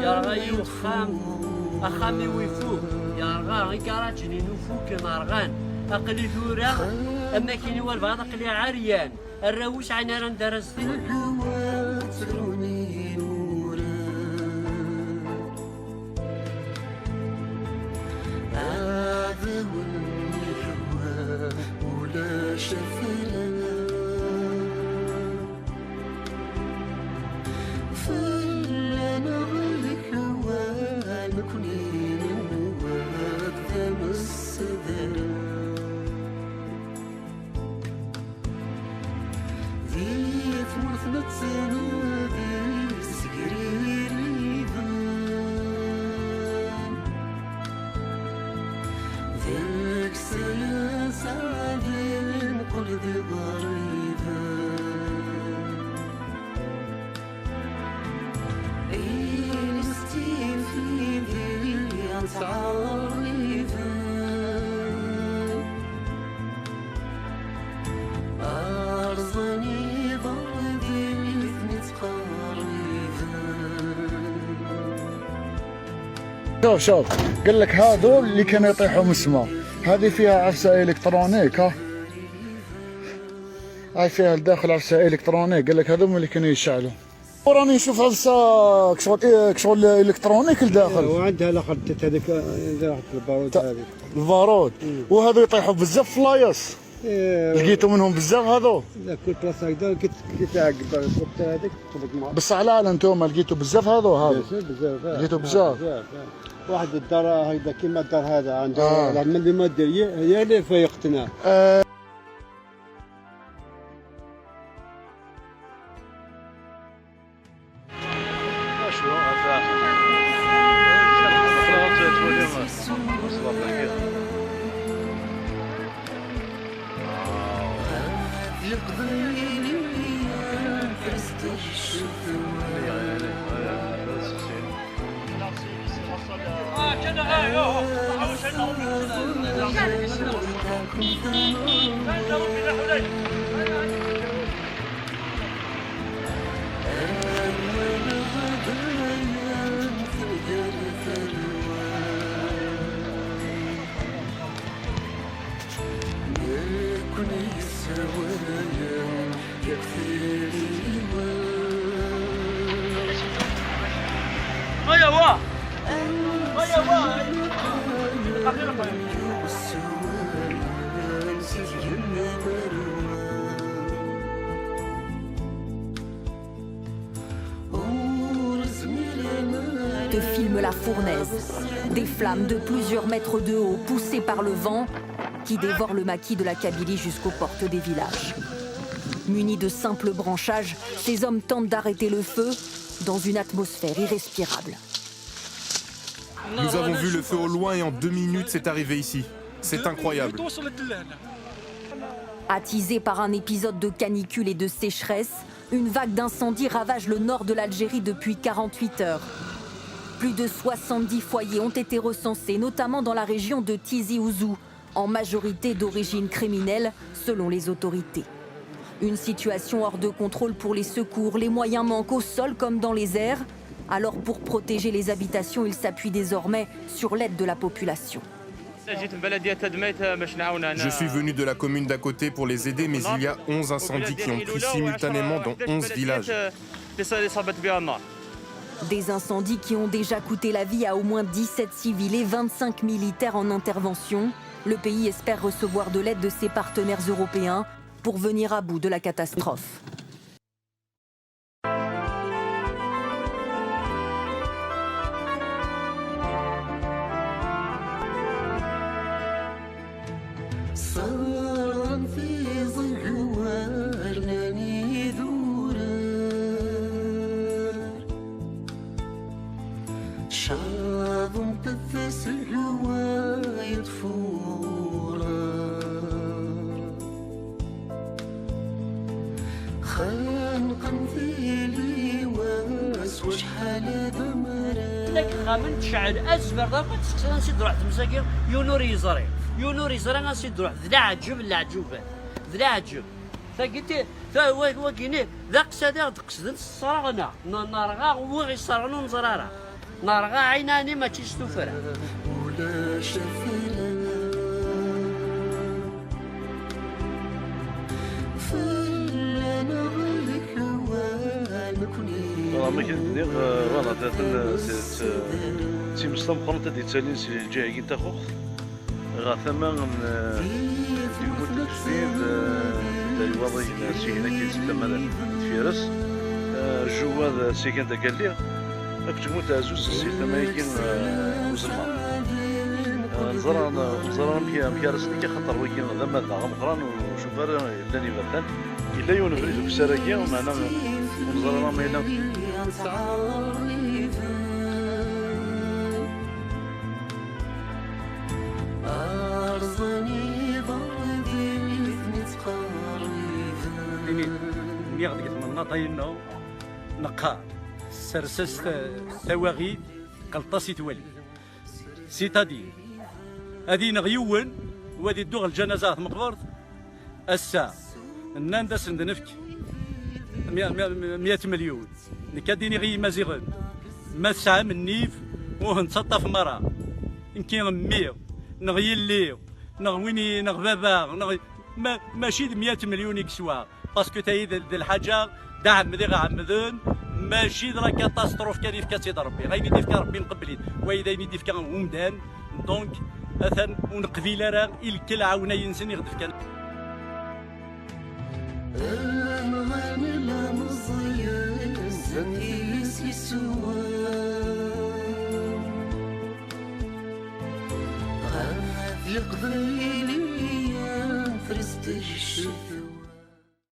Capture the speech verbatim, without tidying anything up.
Yerɣa-yi uxxam, axxam-iw ifuk, yerɣa, igaraǧen-inu fuken, rɣan. Aql-i tura am akken i walbeɛḍ, aql-i ɛeryan. Arraw ur sɛin ara anda ara zedɣen. Aɛdawen yehwa ulac afran. Fell-aneɣ leḥwal, nekni nenwa d amseder. Di tmurt nettnadi segririben, deg-s ay asaɛdi neqqel d iɣriben. Iles tifidi ttɛerriben, rẓan iberdi ttqerriben. شوف شوف، قال لك هذول اللي كانوا يطيحوا من السماء. هذه فيها عفسة إلكترونيك، ها. هاي فيها الداخل عفسة إلكترونيك، قال لك هذول اللي كانوا يشعلوا. وراني نشوف عفسة كشغل، إيه، كشغل إلكترونيك لداخل. وعندها الأخر، هذيك، آه، اللي راحت البارود هذيك. البارود. وهذو يطيحوا بزاف في اللايص. إيه. لقيتوا منهم بزاف هذو؟ لا، كل بلاصة هكذا، كي ت-، كي تعقب الخطة هذيك، تطلق معاك. بصح لا، لا، نتوما لقيتوا بزاف هذو، هذو. بزاف، بزاف، آه. لقيتوا بزاف. بزاف، آه. واحد الدار هكذا كيما الدار هذا، عنده آه. رغم اللي ما دير، هي، هي اللي فيقتنا. آه. Te filme la fournaise. Des flammes de plusieurs mètres de haut, poussées par le vent, qui dévore le maquis de la Kabylie jusqu'aux portes des villages. Munis de simples branchages, ces hommes tentent d'arrêter le feu dans une atmosphère irrespirable. Nous avons vu le feu au loin et en deux minutes, c'est arrivé ici. C'est incroyable. Attisée par un épisode de canicule et de sécheresse, une vague d'incendie ravage le nord de l'Algérie depuis quarante-huit heures. Plus de soixante-dix foyers ont été recensés, notamment dans la région de Tizi Ouzou, en majorité d'origine criminelle, selon les autorités. Une situation hors de contrôle pour les secours. Les moyens manquent au sol comme dans les airs. Alors, pour protéger les habitations, ils s'appuient désormais sur l'aide de la population. Je suis venu de la commune d'à côté pour les aider, mais il y a onze incendies qui ont pris simultanément dans onze villages. Des incendies qui ont déjà coûté la vie à au moins dix-sept civils et vingt-cinq militaires en intervention. Le pays espère recevoir de l'aide de ses partenaires européens pour venir à bout de la catastrophe. Sserɣen tiẓegwa, rnan idurar. Caḍent taselwa yeṭṭfuren. Xenqen tiliwa s wacḥal d amrar. Lak ixxamen tecɛel azmer d akk ad tekkseḍ ansi d-ruḥ tmes-agi, yiwen ur yeẓri. Yiwen ur yeẓri ansi d-ruḥ. D leɛǧeb n leɛǧubat. D leɛǧeb. Tagi ti-, ta-, wa-, wagini, D aqsad i ɣ-d-qesden s ṣṣreɣ-nneɣ. N-, nerɣa wi ɣ-isserɣen ur neẓri ara. Nerɣa ɛinani mačči s tuffra. Ulac afara fell-aneɣ lekwal nekni. Voilà, ma kan d-nniɣ, eh, voilà, atan, eh, t-, t-, d times tameqqrant ad d-ittalin si lǧiha-agi n Taxuxt. Ɣer tama n, eh, Lmut n Lejdid, eh, d waḍi n Sihin akin si tama deffir-s, eh, Jewwad, eh, Sihin d Agalli, akked Lmut Ɛzuz si tama-agi, eh, n Uzelmaḍ. Eh, neẓra, neẓra amek, amek ara s-neg, axaṭer wagi d amadaɣ ameqqran, ur ncuff ara yellan iberdan. Yella yiwen ubrid ukessar-agi, meɛna ur neẓri ara ma yella. Rẓan iberdan i ten-ittqerriben. Ini, nniɣ deg tmennaḍt-a-inu, neqqar, sers-as ta-, tawaɣit, qelṭ-as i twali. C'est-à-dire, ad ineɣ yiwen, u ad iddu ɣer lǧanaza ɣer tmeqbert, ass-a, nnan-d ad sen-d-nefk mya, mya, mya milyun. Nekk ad d-iniɣ i Yimaziɣen, ma tesɛam nnif, ur ten-ttaṭṭafem ara. Nekki mmi, neɣ yelli, neɣ win i, neɣ baba, neɣ, ma, mačči d mya milyun i yeswa. Parce que tayi d, d lḥaǧa d aɛemmed i ɣ-ɛemmden, mačči d la catastrophe kan yefka-tt-id Rebbi. Ayen i d-yefka Rebbi nqebbel-it, wayi d ayen i d-yefka umdan. Donc, atan ur neqbil ara i lekkel ɛawnayen-nsen i ɣ-d-fkan. Amɣan ilemẓiyen zan-is yeswa. Ɣef yeqbayliyen prestiges.